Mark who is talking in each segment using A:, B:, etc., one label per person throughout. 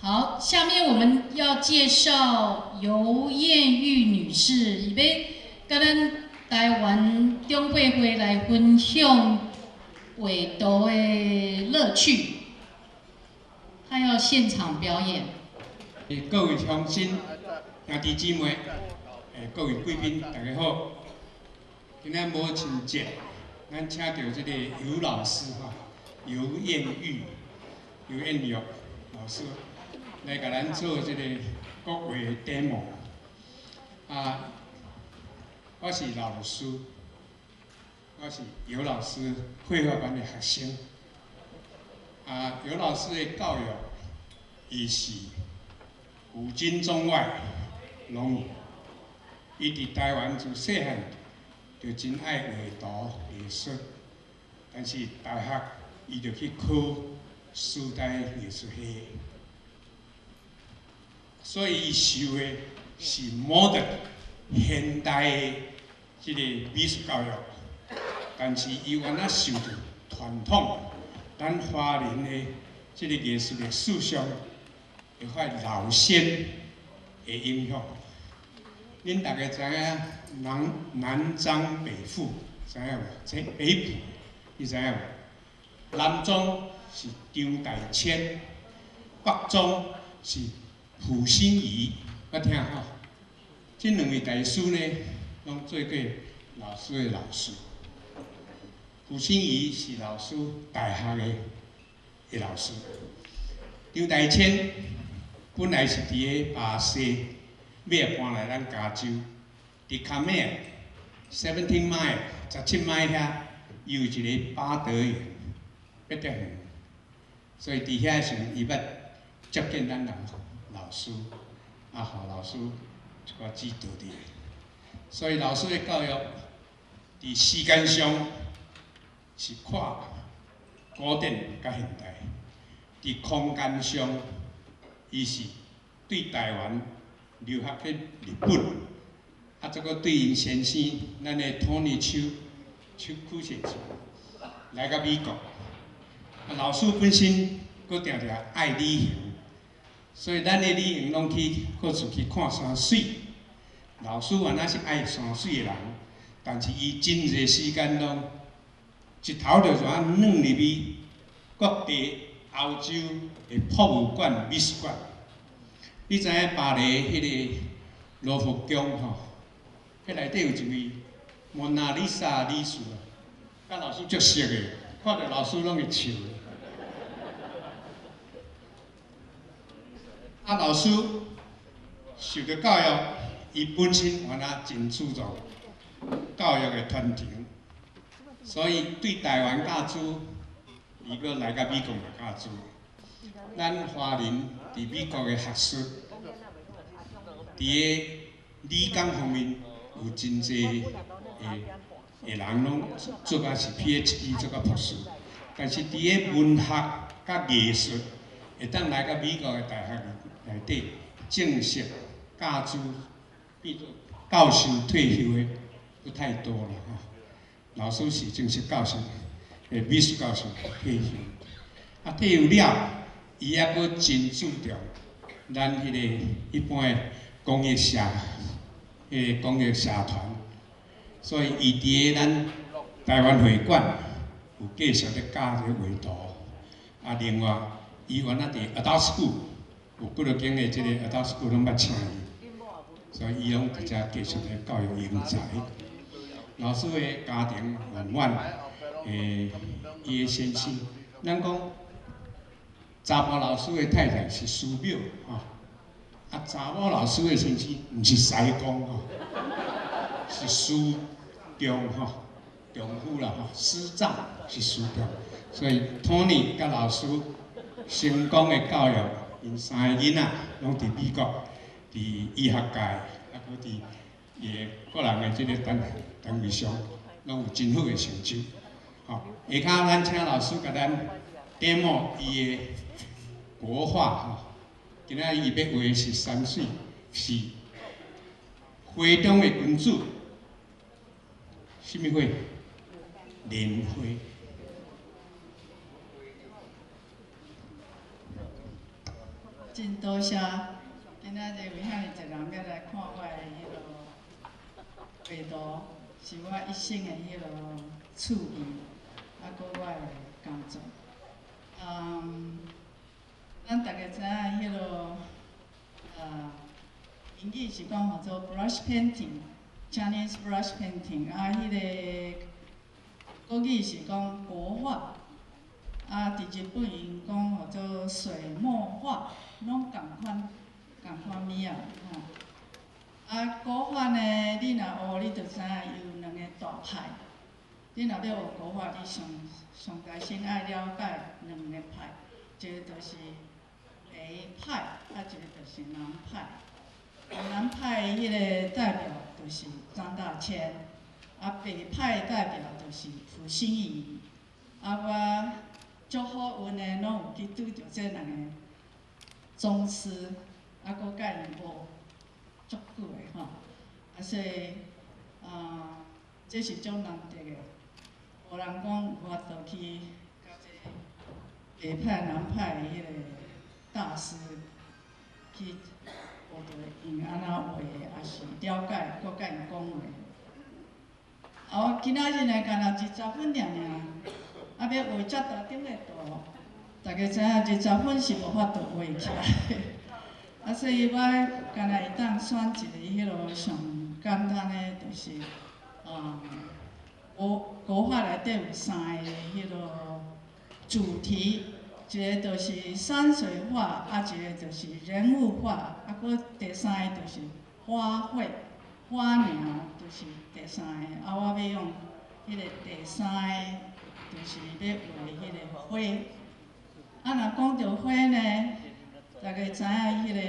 A: 好，下面我們要介紹游艷玉女士，伊欲佮咱台灣長輩會來分享畫圖的樂趣，她要現場表演。
B: 各位鄉親、兄弟姊妹，各位貴賓，大家好。今仔母親節，咱請著這个游老師吼，游艷玉、游艷玉老師來共咱做這个國畫 demo。啊，我是老師，我是游老師繪畫班的學生。啊，游老師的教育，伊是古今中外攏有。伊佇台灣自細漢就真愛畫圖藝術，但是大學伊就去考師大藝術系，所以伊受的是 modern 現代的這個美術教育，但是伊原來受著傳統咱華人的這个藝術歷史上彼塊老先的影響。恁逐家知影南南漳北賦，知影無？這北埔，你知影無？南莊是張大千，北莊是傅心怡，捌聽吼？這兩位大師呢，攏做過老師的老師。傅心怡是老師大學的老師，張大千本來是佇个巴西，欲搬來咱加州，佇卡米爾 Seventeen Mile 17邁遐，伊有一个八德園，八德園，所以佇遐時陣，伊捌接見咱老老師，啊，予老師一寡指導佇。所以老師的教育，佇時間上是跨古典佮現代，佇空間上，伊是對台灣留學去日本，啊，再閣對𪜶先生，咱的托尼丘丘曲先生來到美國。啊，老師本身閣定定愛旅行，所以咱的旅行攏去各處去看山水。老師原來是愛山水的人，但是伊真濟時間攏一頭就怎啊軟入去各地歐洲的博物館、美術館。你知影巴黎彼个羅浮宮吼？彼內底有一位蒙娜麗莎女士啊，佮老師足熟的，看著老師攏會笑。啊，老師受著教育，伊本身原來真注重教育的傳承，所以對台灣教師，伊閣來到美國嘛教書。咱華人佇美國的學術，佇个理工方面有真濟的人攏做甲是 PhD 做甲博士，但是佇个文學佮藝術，會當來到美國的大學內底正式教書，變做教授退休的不太多啦吼。老師是正式教授，美術教授退休，啊退休了，伊猶閣真注重咱彼个一般的公益社，彼个公益社團，所以伊佇个咱台灣會館有繼續咧教這个畫圖，啊另外伊原來佇 Adult School 有幾落間的這个 Adult School 攏捌請伊，所以伊攏佇遮繼續咧教育英才。老師的家庭圓滿，伊的先生，咱講查埔老師的太太是師母吼，啊查某老師的先生毋是師公吼，是師丈吼，丈夫啦吼，師丈是師丈，所以托尼佮老師成功的教育，𪜶三个囡仔攏佇美國，佇醫學界，啊閣佇伊的個人的這个單單位上，攏有真好的成就。吼，下跤咱請老師共咱 demo 伊的國畫吼，今仔伊欲畫的是山水，是花中的君子，啥物花？蓮花。
A: 這
C: 真多謝，今仔日有遐爾濟人欲來看我的彼囉畫圖，是我一生的彼囉趣味，啊，閣我的工作。咱逐家知影彼囉，英語是講號做 brush painting，Chinese brush painting，啊，彼个國語是講國畫。啊，佇日本𪜶講號做水墨畫，攏仝款，仝款物仔吼。啊，國畫呢，你若學，你就知影有兩個大派。你若欲學國畫，你上上該先愛了解兩个派，一个就是北派，啊，一个就是南派。南派彼个代表就是張大千，啊，北派代表就是傅心怡。啊，我足好運的，攏有去拄著這兩個宗師，啊，閣佮𪜶學足久的吼。啊，所以啊，這是足難得的，無人講有法度去佮這北派、南派的彼个大師去學著𪜶按怎畫的，抑是了解，閣佮𪜶講話。啊，我今仔日呢，干焦20分爾爾。啊，欲畫遮大張的圖，大家知影二十分是無法度畫起來。啊，所以我干焦會當選一個彼囉上簡單的，就是國國畫內底有三个彼囉主題，一个就是山水畫，啊，一个就是人物畫，啊，閣第三个就是花卉、花鳥，就是第三个。啊，我欲用彼个第三个，就是欲畫彼个花。啊，若講著花呢，大家知影彼个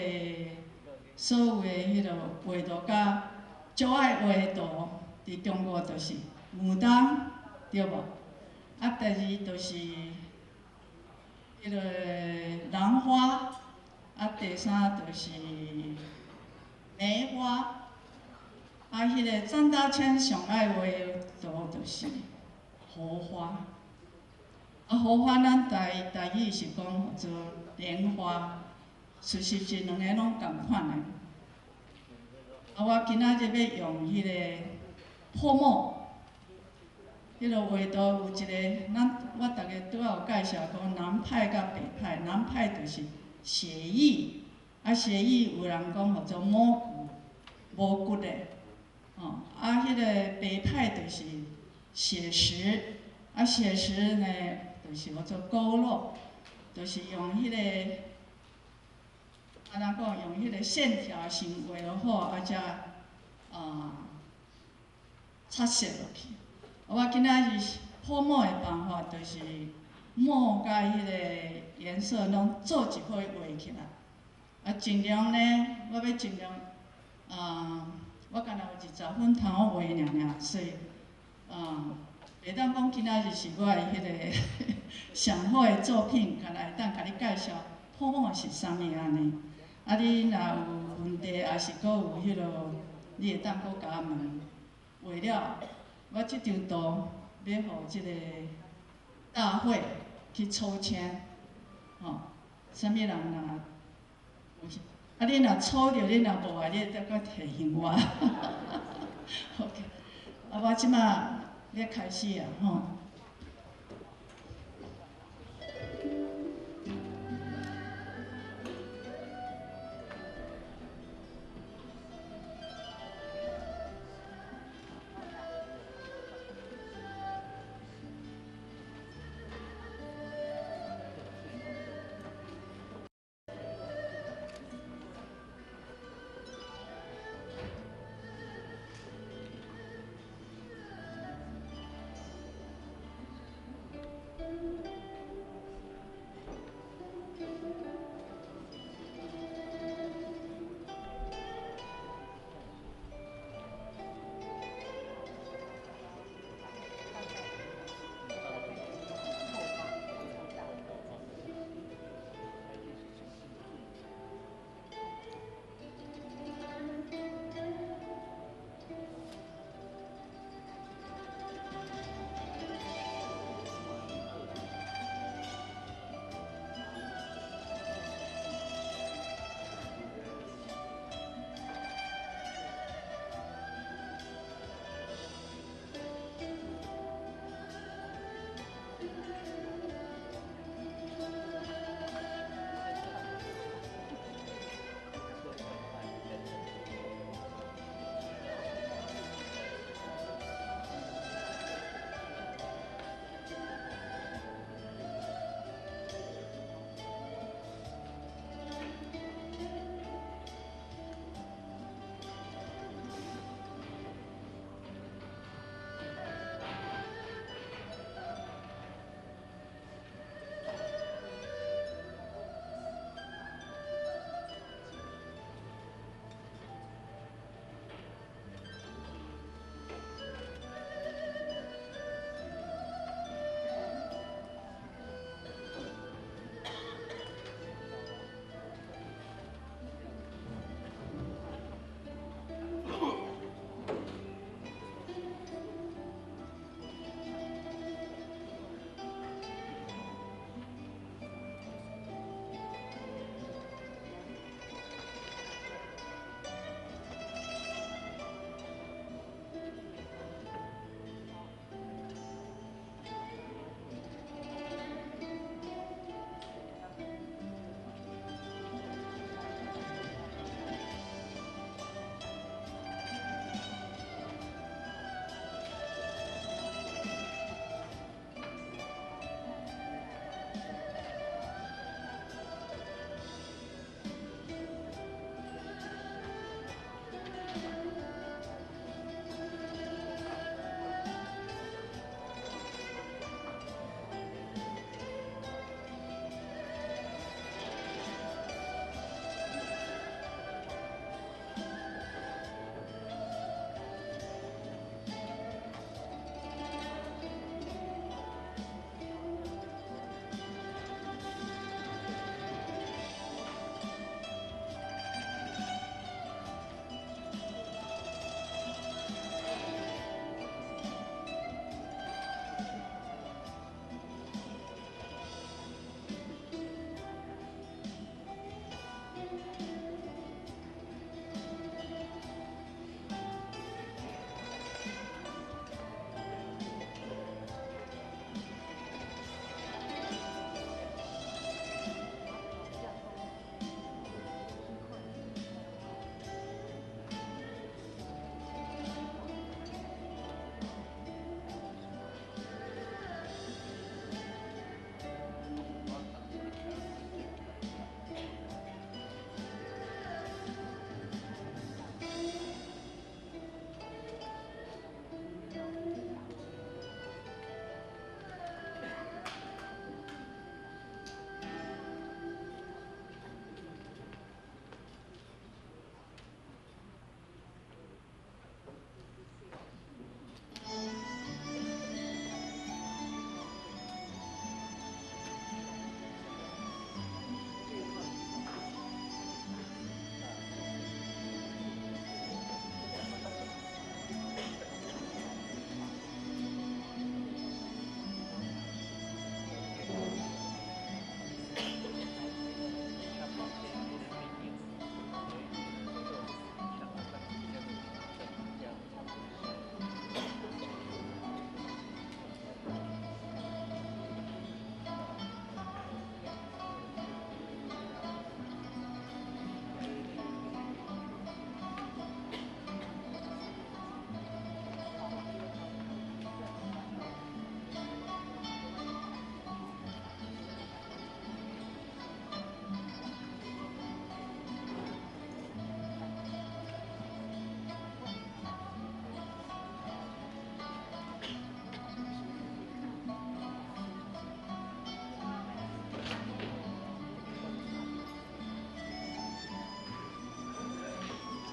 C: 所有的彼个畫圖家足愛畫的圖，佇中國就是牡丹，對無？啊，第二就是彼个蘭花，啊，第三就是梅花。啊，彼个張大千上愛畫的圖就是荷花。啊，荷花咱台台語是講做蓮花，事實是兩个攏仝款的。啊，我今仔日欲用彼个潑墨，彼个畫圖有一个，咱我逐家拄仔有介紹講南派佮北派，南派就是寫意，啊寫意有人講號做無骨，無骨的，吼，啊，彼个北派就是寫實，啊寫實呢，就是號做勾勒，就是用彼个，按怎講，用彼個線條先畫落好，啊才擦色落去。我今仔日潑墨的辦法，就是墨佮彼個顏色攏做一伙畫起來。啊，盡量呢，我欲盡量，我干焦有二十分通好畫爾爾，所以袂當講今仔日是我的彼个上好的作品，干焦會當共你介紹潑墨是啥物按呢。啊，你若有問題，抑是閣有彼囉，你會當閣共我問。畫了，我這張圖欲予這个大會去抽籤，吼，啥物人若有，啊，你若抽著，你若無愛，你會當閣提醒我。OK，啊，我這馬欲開始啊，吼。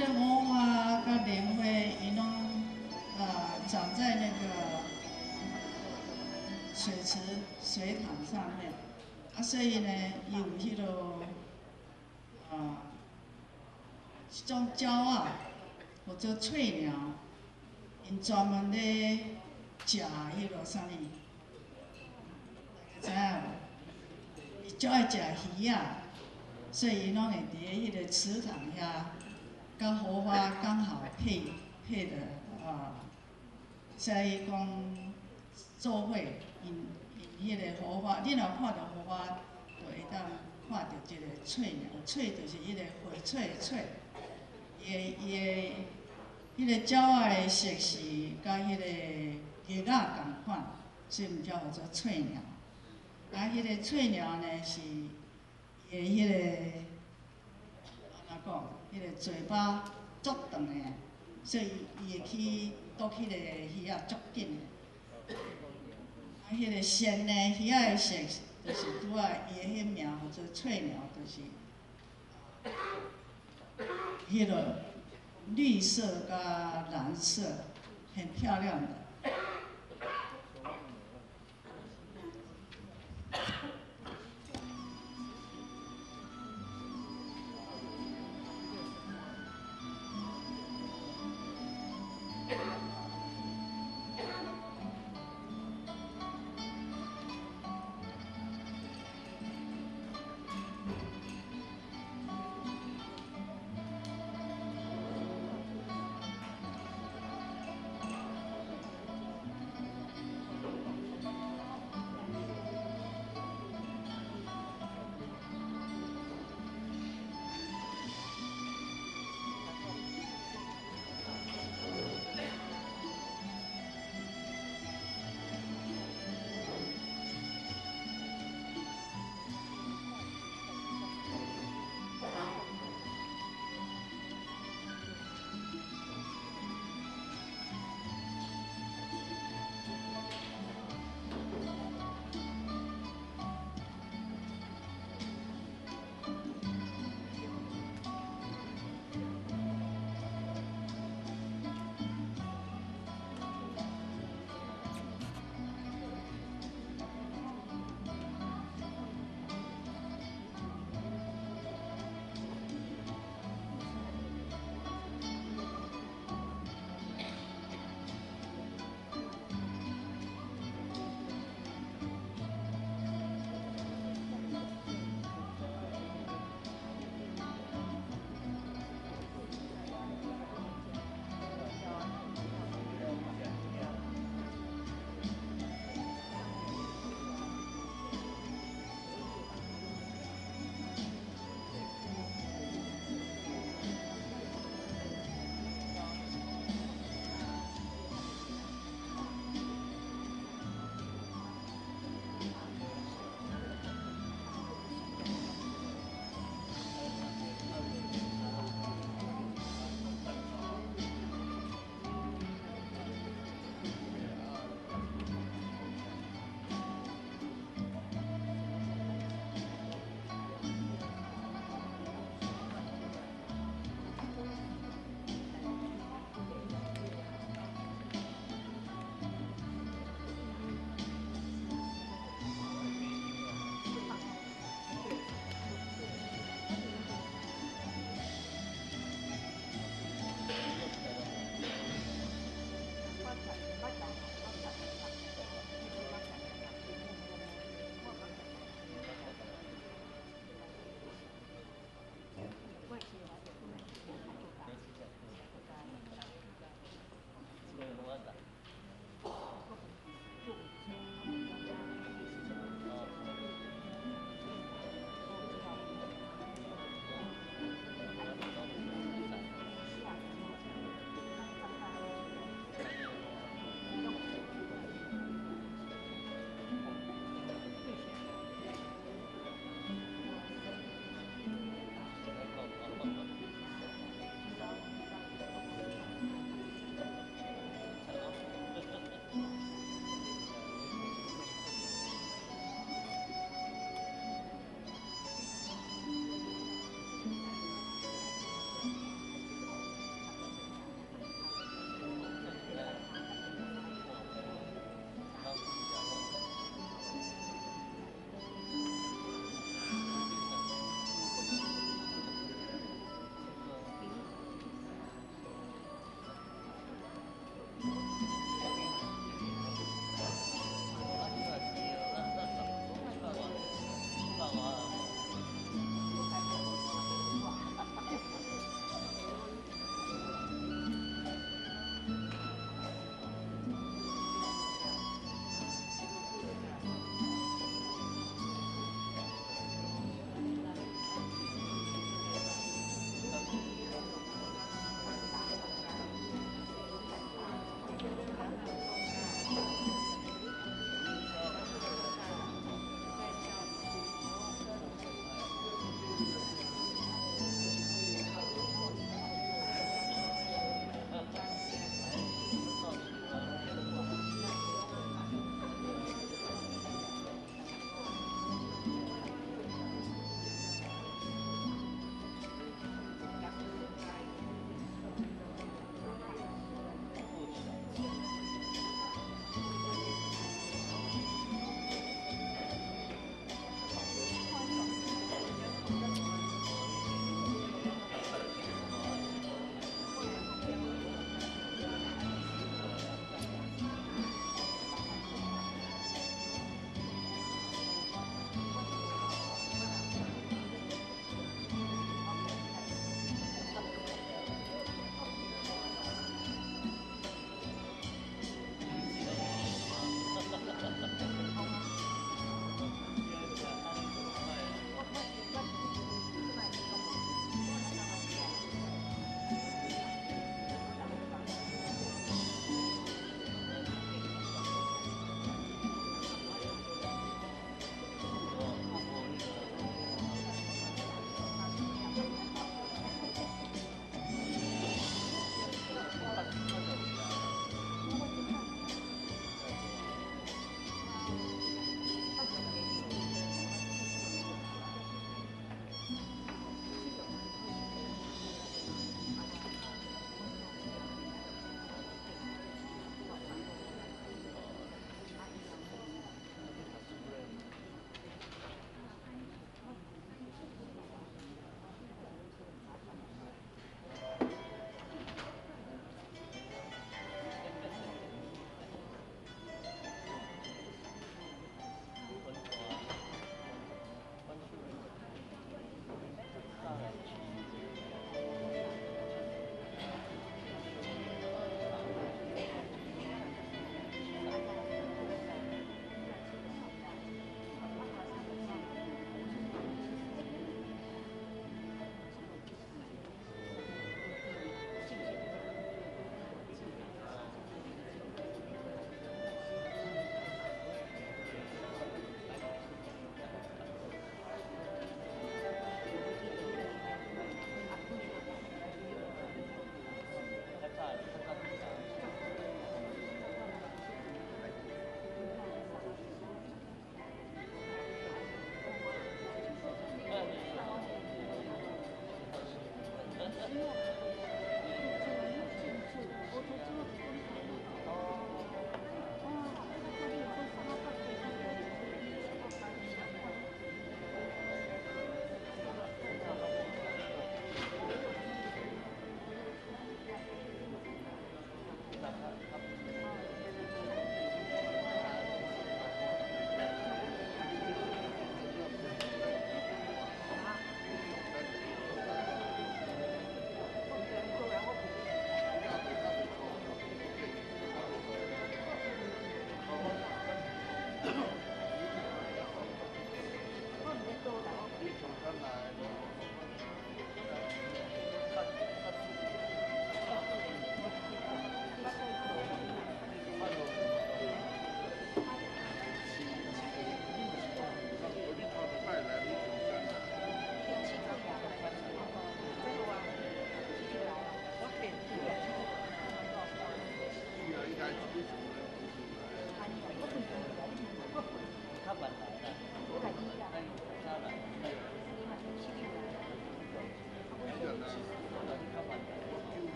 C: 這個荷花佮蓮花，伊攏長在那個水池、水塘上面，啊，所以呢，伊有彼個一種鳥仔，叫做翠鳥，𪜶專門咧食彼個啥物，大家知影無？伊足愛食魚仔，所以伊攏會佇咧彼個池塘遐，佮荷花剛好配配的啊，所以講做伙，𪜶𪜶彼個荷花，你若看著荷花，就會當看著這個翠鳥，翠就是彼個翡翠的翠，伊的伊的彼個鳥仔的色是佮彼個月仔仝款，所以毋才號做翠鳥。啊，彼個翠鳥呢是伊的彼個按怎講？彼個嘴巴足長的，所以伊會去啄彼個魚仔足緊的。啊，彼個鉎呢，魚仔的色就是拄仔伊的彼名號做翠鳥，就是彼個綠色佮藍色，很漂亮的。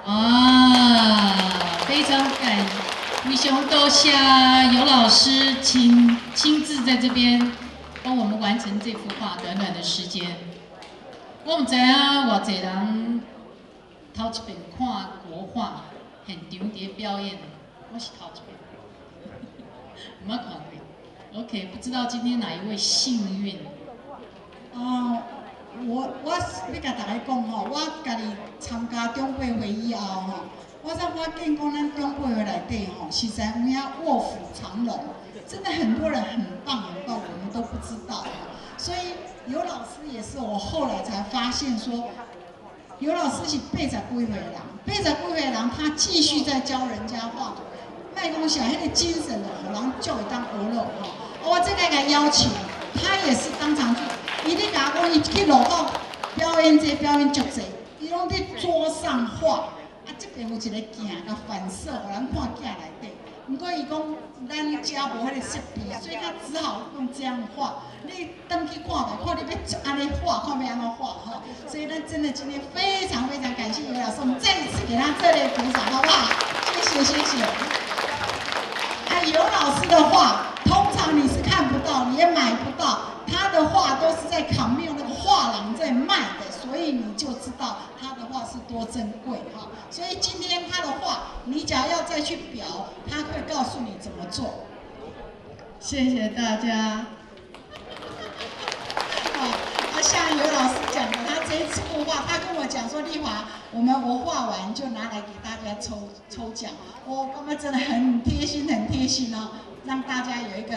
A: 啊，非常感，非常多谢尤老师亲自在这边帮我们完成这幅画，短短的时间。我毋知影偌济人头一遍看国画现场伫表演，我是头一遍，毋捌看过。OK，不知道今天哪一位幸运？
D: 哦，我欲共大家讲吼，我家己参加长辈会以后吼，我才发现讲咱长辈会内底吼，实在有影卧虎藏龙，真的很多人很棒很棒，我们都不知道。所以尤老师也是我后来才发现说，尤老师是80几岁的人，80几岁的人他继续在教人家画图，莫讲啥，彼个精神就予人足会当学落吼。我这个共邀请，他也是当场去。伊咧共我讲，伊去路口表演这表演足济，伊拢伫桌上画。啊，这边有一个镜，共反射，予人看镜内底。毋过伊讲咱遮无彼个设备，所以他只好用这样画。你转去看吧，看你欲按呢画，看欲按怎画吼。所以咱真的今天非常非常感谢尤老师，我们再一次给他热烈鼓掌，好不好？谢谢谢谢。啊，尤老师的画，通常你是看不到，你也买不到。他的画都是在 Commune 那个画廊在卖的，所以你就知道他的画是多珍贵哈。所以今天他的画，你只要再去裱，他会告诉你怎么做。
C: 謝謝大家。
D: 好，啊，像尤老師講的，他這一次幅畫，他跟我講說，麗華，我畫完就拿來給大家抽抽獎。我感覺真的很貼心，很貼心哦，讓大家有一個，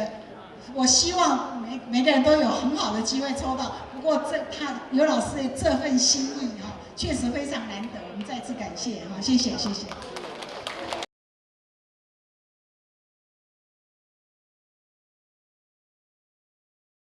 D: 我希望每個人都有很好的機會抽到。不過這他尤老師的這份心意哈，確實非常難得，我們再次感謝哈，謝謝謝謝。